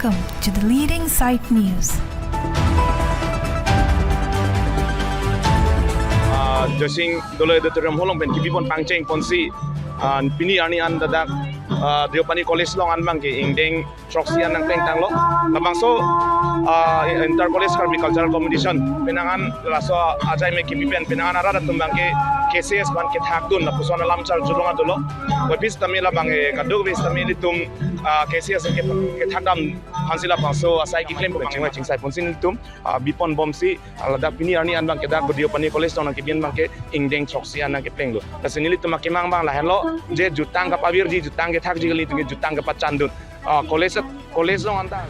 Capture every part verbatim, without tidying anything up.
Welcome to the leading site news. Ah, Joysing Doloi Auditorium Hall along pen kebipon pangcheng ponsi, ah, pini arni an ladak, ah, Deopani College along an abangke ingdeng throksi an nangplengtanglo. Labangso, ah, Inter College Karbi Cultural Competition penang an laso ajai me kebi pen penang an arat atum abangke K C S aphan kethakdun lapuson alam charjulong adolo. Wapis tame labang, eh, kadokave tame ilitum, ah, K C S ke, kethakdam aphansi labangso asai keklem pen chingvai chingsai ponsi nelitum, ah, bipon bomsi, ah, ladak pini arni an abangke dak Deopani College along nangkebi an abangke ingdeng throksi an nangkeplenglo. Lasi nelitum akemang abang lahenlo, je jutang kapavirji, jutang kethakji kali, itum ke jutang kapachandun. Ah, college, college along anta.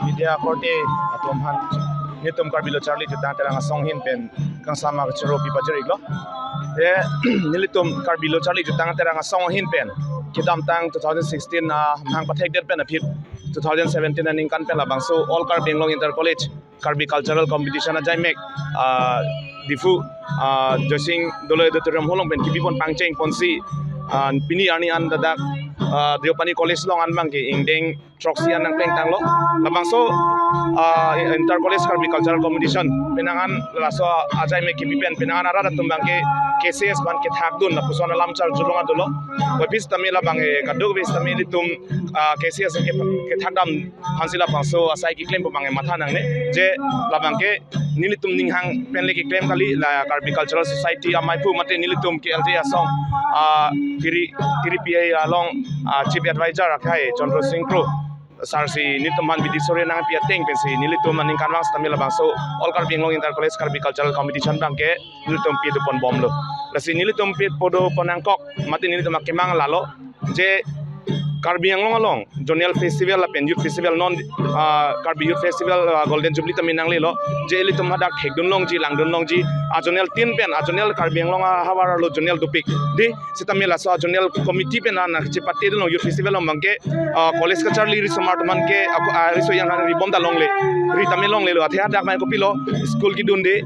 Media korte atum aphan nelitum Karbi Lo Charli Jutang Terang Asong ahin pen kangsam akechoro pipajir-iklo. Eh, nelitum Karbi Lo Charli Jutang Terang Asong ahin pen kedamtang two thousand sixteen, ah, amahang pathekdet pen aphi two thousand seventeen aningkan pen labangso All Karbi Anglong Inter College Karbi Cultural Competition ajai mek, ah, Diphu, ah, Joysing Doloi Auditorium Hall along pen kebipon pangcheng ponsi, ah, pini arni an ladak, ah, Deopani College along an abangke ingdeng throksi an nangplengtanglo. Labangso, ah, Inter College Karbi Cultural Competition penang an laso ajai me kebi pen penang an arat atum abangke K C S aphan kethakdun lapuson alam charjulong adolo. Wapis tame labang, eh, kadokave tame ilitum, ah, K C S ke, kethakdam aphansi labangso asai keklem pu abang matha nangne. Je labangke nelitum ninghang pen le keklem kali, la Karbi Cultural Society amaiphu mate nelitum K L J asong, ah, Tiri, Tiri P I along, ah, Chief Advisor akhai Chandra Singh Kro sir si nelitum aphan bidi sore nangpi ateng pensi nelitum aningkanvang sitame labangso All Karbi Anglong Inter College Karbi Cultural Competition abangke nelitum pidopon bomlo. Lasi nelitum pipodopon nangkok mate nelitum akemang lalo, je Karbi Anglong along zonal festival lapen youth festival non, ah, Karbi Youth Festival, ah, Golden Jubilee tame nanglelo, je ilitum hadak thekdun longji, langdun longji, ah, zonal tin pen, ah, zonal Karbi Anglong ahavar arlo zonal dopik. Dei, sitame laso, ah, zonal committee pen, ah, nangchepatedun long youth festival along abangke, ah, college kacharli ri osomar atum aphan ke, ah, ah, riso yang ri bomta longle, ri tame longlelo, athe hadak abang kopilo, school kedunde,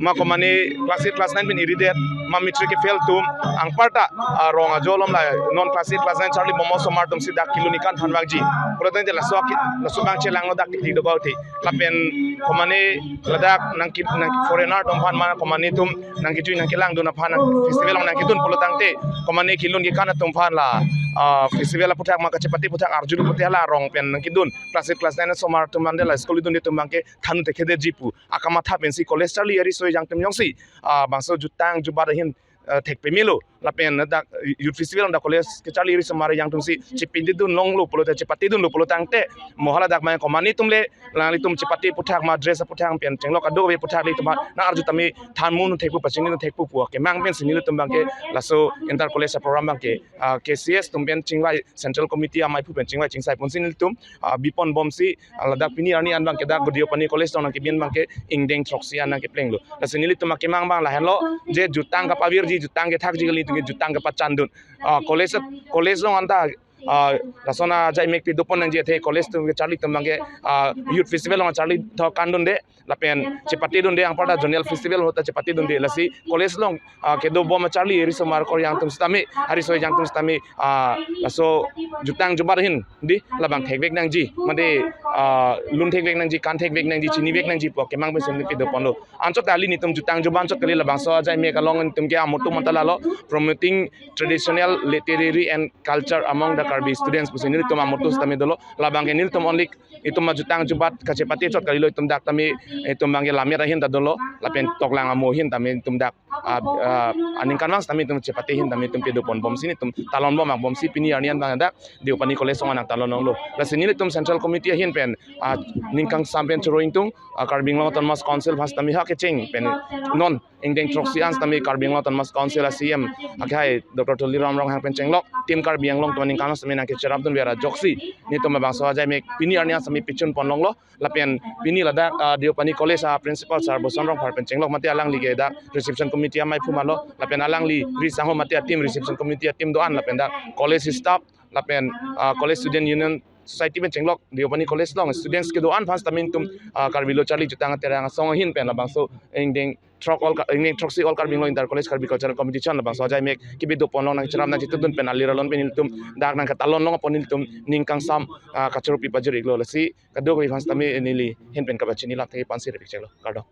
ma komane class eight, class nine pen iridet, ma matric ke fail atum, anparta, ah, rong ajo along la non class eight, class nine charli bom osomar atumsi dak kelun-ik an aphan vangji. Pulotangte laso aki, laso abang chelanglo dak kiti do gauti. Lapen komane ladak nangki, nang foreigner atum aphan ma komane atum nangkejui nangkelangdun aphan nang festival along nangkedun pulotangte komane kelun-ik an atum aphan la, ah, festival aphuthak ma kachepate aphuthak arjulu pute la rong pen nangkedun. Class eight, class nine osomar atum ante la school dunde atum abangke than-un thekthedetji pu akamatha pensi college charli ari so-ejang atum jongsi, ah, bangso jutang jubat ahin, ah, thekpemelo lapen dak youth festival dak college kacharli ri osomar ejang atumsi chepatedun longlo pulote chepatedunlo pulotangte mo hala dak abang komane atum le nanglitum chepate aphuthak ma dress aphuthak pen chenglo kadokave aphuthak le atum aphan nang arju tame than-un thekpo pachini thekpo pu akemang pensi nelitum abangke laso inter college program abangke, ah, K C S atum pen chingvai Central Committee amaiphu pen chingvai chingsai ponsi nelitum, ah, bipon bomsi, ah, ladak pini arni an abangke dak Deopani College along nangkebi an abangke ingdeng throksi an nangkeplenglo. Lasi nelitum akemang abang lahenlo, je jutang kapavirji, jutang kethakji kali, itum ke jutang kapachandun. Ah, college, college along anta ah, lason ajaimek pidopon nangji athe college atum kecharli atum abangke, ah, youth festival along charli thok kandunde lapen chepatedunde, anparta zonal festival ahut ta chepatedunde, lasi college along, ah, kedobom acharli risomar kor-ejang atum sitame, ariso ejang atum sitame, ah, laso jutang jubat ahin dei labang thekvek nangji, mate, ah, lun thekvek nangji, kan thekvek nangji, chinivek nangji pu akemang pensi pidoponlo. Anchot kali nelitum jutang jubat anchot kali, labangso ajaimek along nelitum ke amoto matha lalo, promoting traditional literary and culture among the Karbi students pusi nelitum amoto sitame dolo. Labangke nelitum only itum ajutang jubat kachepate chot kalilo, itum dak tame itum abangke lammet ahin ta dolo lapen toklang amo ahin tame itum dak, ah, ah, aningkanvang sitame itum chepate ahin tame itum pidoponbomsi nelitum talonbom akbomsi pini arni an abang dak Deopani College along nangtalon longlo. Lasi nelitum Central Committee ahin pen, ah, ning kangsam pen choro ingtung, ah, Karbi Anglong Autonomous Council aphan sitame ha kecheng pen non ingdeng throksi an sitame Karbi Anglong Autonomous Council a-C E M akhai Doctor Tuliram Ronghang pen chenglok Team Karbi Anglong atum aningkan sitame nangkecherapdunver ajoksi nelitum labangso ajaimek pini arni an sitame pichunpon longlo. Lapen pini ladak, ah, Deopani College a-principal sir Boson Rongphar pen chenglok mate alangli ke dak reception committee amei phu malo, lapen alangli ri sangho mate a-team, reception committee a-team do-an lapen dak college staff lapen, ah, college student union society pen chenglok Deopani College along students kedo-an aphan sitame nelitum, ah, Karbi Lo Charli Jutang Aterang asong ahin pen labangso ingdeng throk all Ka-, ingdeng throksi All Karbi Anglong Inter College Karbi Cultural Competition labangso ajaimek kebidopon along nangcherap nangchetudun pen alir alon pen nelitum dak nangketalon long apot nelitum ning kangsam, ah, kachoro pipajir iklo. Lasi kadokave aphan sitame neli ahin pen kapachini lap thek-ik pensi repik cheklo. Kardom.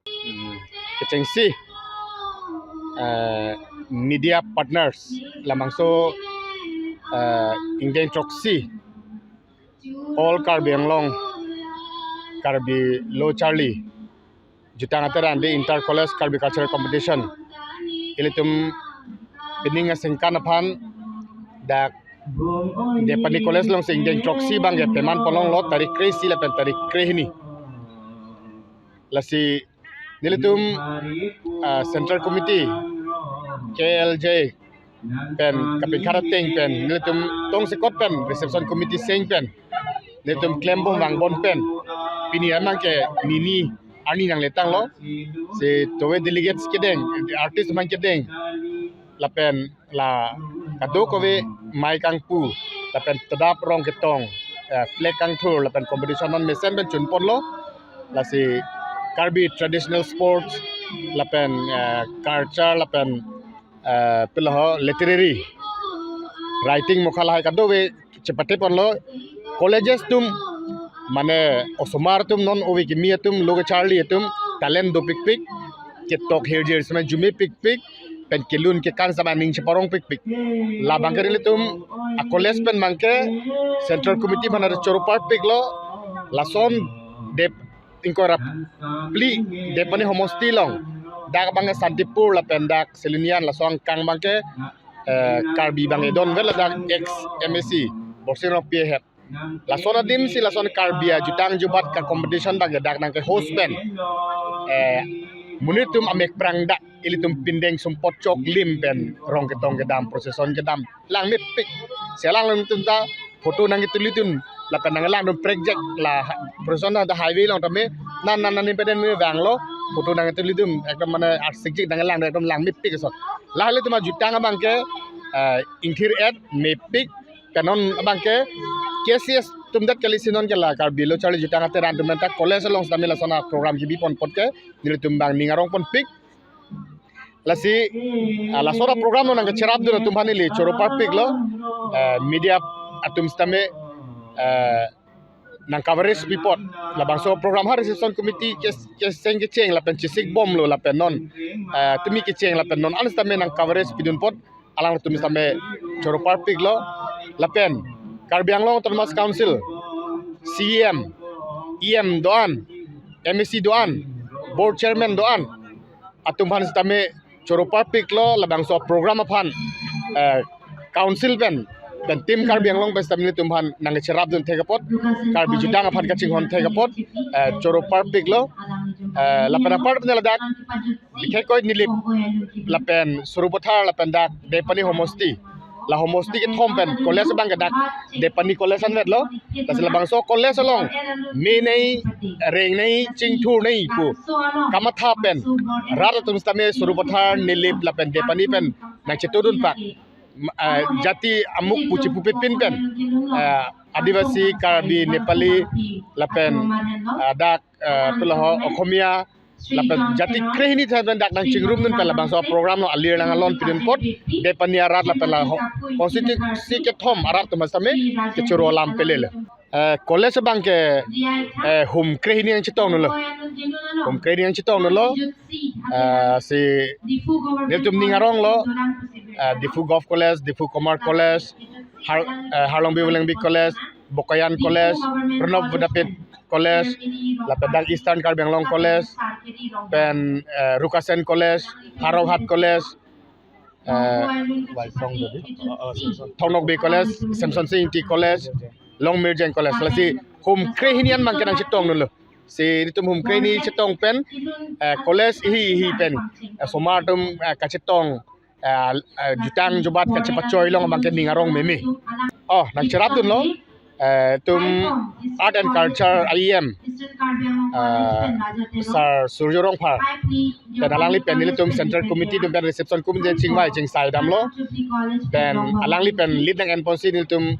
Hmm, kechengsi, eh, media partners labangso, eh, ingdeng throksi All Karbi Anglong Karbi Lo Charli Jutang Aterang dei Inter College Karbi Cultural Competition ilitum pining asengkan aphan dak Deopani College alongsi ingdeng throksi abangke pemanpon longlo tarik kre-isi lapen tarik kre-hini. Lasi nelitum, ah, Central Committee K L J pen kapingkhat ateng pen nelitum tongsekot pen reception committee seng pen nelitum klembom vangbom pen pini amang ke nini arni nangletanglo. Si towe delegates kedeng, artist atum kedeng, lapen la kadokave mei kangpu lapen tadap rong ketong, eh, flag kangthur lapen competition non mesen pen chunponlo. Lasi Karbi traditional sports lapen, eh, culture lapen, eh, pilo ho literary writing mokha lahai kadokave chepateponlo. Colleges atum mane osomar atum non ove kimi atum lo kecharli atum talent dopikpik, ketok hirjir sitame arjumepikpik pen kelun kekan sitame aning cheparongpikpik. Labangke nelitum a-college pen abangke Central Committee aphan choro parpiklo. Lason Dep ingkoi ra phli Deopani homosti along dak abangke Santipur lapen dak Silonijan laso angkang abangke, eh, Karbi abang edonver ladak ex M A C Borsing Rongpi ahem. Lason adimsi lason Karbi ajutang jubat ka-competition abangke dak nangke-host pen, eh, monit atum amek prang dak ilitum pindeng sumpot choklim pen rong ketong kedam, procession kedam, langmepik. Si alanglitum ta photo nangketulidun lapen nanglangdun prekjak la ha-, procession ta highway along tame nan nan nan peden me vanglo, photo nangketulidun ekdom mane arsikjik nanglang ekdom langmepik so. Lahai ilitum ajutang abangke, eh, ingthir-et mepik, pen non abangke K C S atum det kali si non ke la Karbi Lo Charli Jutang Aterang atum ta college along sitame lason a-program kebipon apot ke nelitum abang ning arongponpik. Lasi, ah, lason a-program along nangkecherapdun atum aphan neli choro parpiklo, eh, media atum sitame, eh, nang-coverage pi apot. Labangso program ha reception committee ke, kecheng kecheng lapen chesikbomlo lapen non, eh, tumi kecheng lapen non an sitame nang-coverage pidun apot alangtum sitame choro parpiklo. Lapen Karbi Anglong Autonomous Council C E M, E M do-an, M A C do-an, board chairman do-an atum aphan sitame choro parpiklo labangso program aphan, eh, council pen, pen Team Karbi Anglong pen sitame nelitum aphan nangcherapdun thek apot, Karbi jutang aphan kachinghon thek apot, eh, choro parpiklo, eh, lapen apar pen ladak, bikhekkoi Nilip lapen Sarupathar lapen dak Deopani homosti. La homosti kethom pen college abangke dak Deopani College anvetlo. Lasi labangso college along me nei, reng nei, chingthur nei pu kamatha pen rat atum sitame Sarupathar, Nilip lapen Deopani pen nangchetudun pak. eh, jati amuk pu chipupepin pen, eh, Adivasi, Karbi, Nepali, lapen, eh, dak, eh, pulo ho Okhomia, lapen jati krehini than pen dak nangchingrum dun pen labangso program lo alir nang alon pidun apot, Depani arat lapen la ho constituency kethom arat atum sitame kechoro alam pele lo. Eh, college abang ke, eh, hum krehini nangchetong dunlo. Hum krehini nangchetong dunlo. Eh, si nelitum ning arong lo, eh, Diphu Govt College, Diphu Commerce College, Har-, eh, Harlongbi Vulengbi College, Bokajan College, Pranab Vidyapith College, lapen dak Eastern Karbi Anglong College, pen, eh, Rukasen College, Howraghat College, eh, Thong Nokbe College, Semsonsing Ingti College, Longmirjeng College. Lasi hum krehini an abang ke nangchetong dunlo. Si nelitum hum krehini chetong pen, eh, college ihi ihi pen, eh, osomar atum, eh, kachetong, eh, eh, jutang jubat kachepachoi along abang ke ning arong meme. Oh, nangcherap dunlo, eh, itum Art and Culture E M, eh, Sir Surjo Rongphar, pen alangli pen nelitum Central Committee atum pen reception committee chingvai chingsai damlo. Pen alangli pen lead nang enponsi nelitum,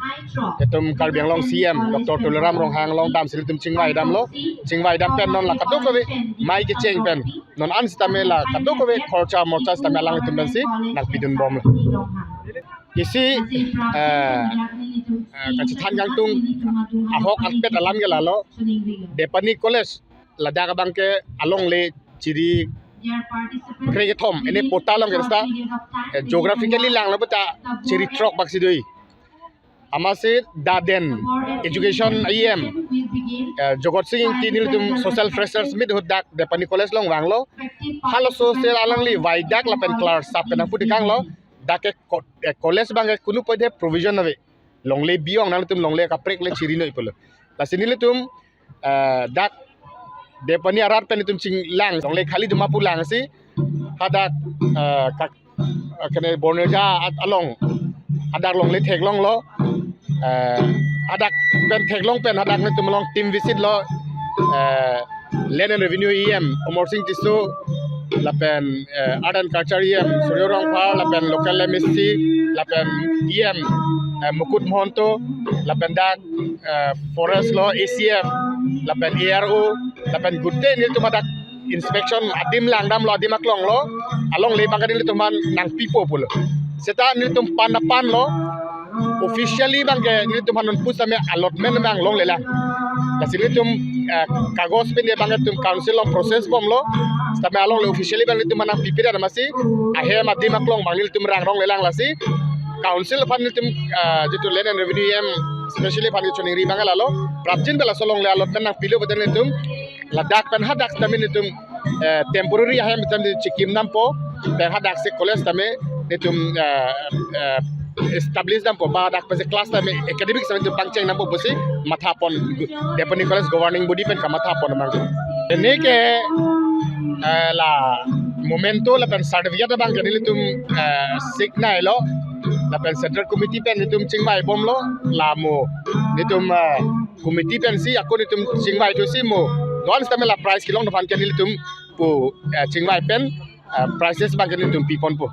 itum Karbi Anglong C M Doctor Tuliram Ronghang along damsi nelitum chingvai damlo. Chingvai dam pen non la kadokave mei kecheng pen, non an sitame la kadokave khorcha morcha sitame alanglitum pensi nangpidun bomlo. Isi, eh, eh, kachethan kangtung ahok atpet alam ke lalo, Depani College ladak abang ke alongle chiri krekethom, ene patta along ke rasta, eh, geographically langlo puta chiri throk bak si do-i. Amatsi Daden Education E M, eh, Jogot Sing Ingti nelitum Social Freshers Meet ahut dak Depani College along vanglo. Halaso si alangli vaidak lapen clear sap pen nangpu tekanglo. Dak ke co-, eh, college abang ke kunu pode provision ave. Longle biyong, nanglitum longle kaprek le chiri noi pulo. Lasi nelitum, eh, dak Depani arat pen nelitum chinglang, longle khali duma pu langsi hadak, eh, kak-, eh, kene Borneja at-, along hadak longle theklonglo. Eh, hadak pen theklong pen hadak nelitum along team visit lo, eh, Land and Revenue E M Amarsing Tisso, lapen, eh, Art and Culture E M Surjo Rongphar, lapen local M A C, lapen E M, eh, Mukut Mahanta, lapen dak, eh, Forest lo, A C F, lapen A R O, lapen gute nelitum hadak inspection adim langdamlo, adim aklonglo, alongle abang ke nelitum aphan nangpipo pulo. Seta nelitum pan na panlo, officially abang ke nelitum aphan non pusitame allotment abang longlelang. Lasi nelitum, eh, kagos pen abang ke nelitum council along process bomlo. Sitame alongle officially abang nelitum aphan nangpipedet amatsi ahem adim aklong abang nelitum rang longlelang. Lasi council aphan nelitum, eh, jitu Land and Revenue E M specially aphan kechoningri abang lalo, prapjin pen laso alongle allotment nangpilo pulote nelitum ladak pen hadak sitame nelitum, eh, temporary ahem sitame chikim dampo, pen hadak si college sitame nelitum, eh, eh, establish dampo, ba hadak pensi class sitame academic sitame nelitum pangcheng dampo pusi mathapon, Depani College governing body pen kamathapon abang. Ene ke, eh, la memento lapen certificate abang ke nelitum, eh, signalo, lapen Central Committee pen nelitum chingvai bomlo, la mo nelitum, eh, committee pensi ako nelitum chingvai thusi mo, non sitame la prize kelong aphan ke nelitum pu, eh, chingvai pen, eh, prizes abang ke nelitum piponpo.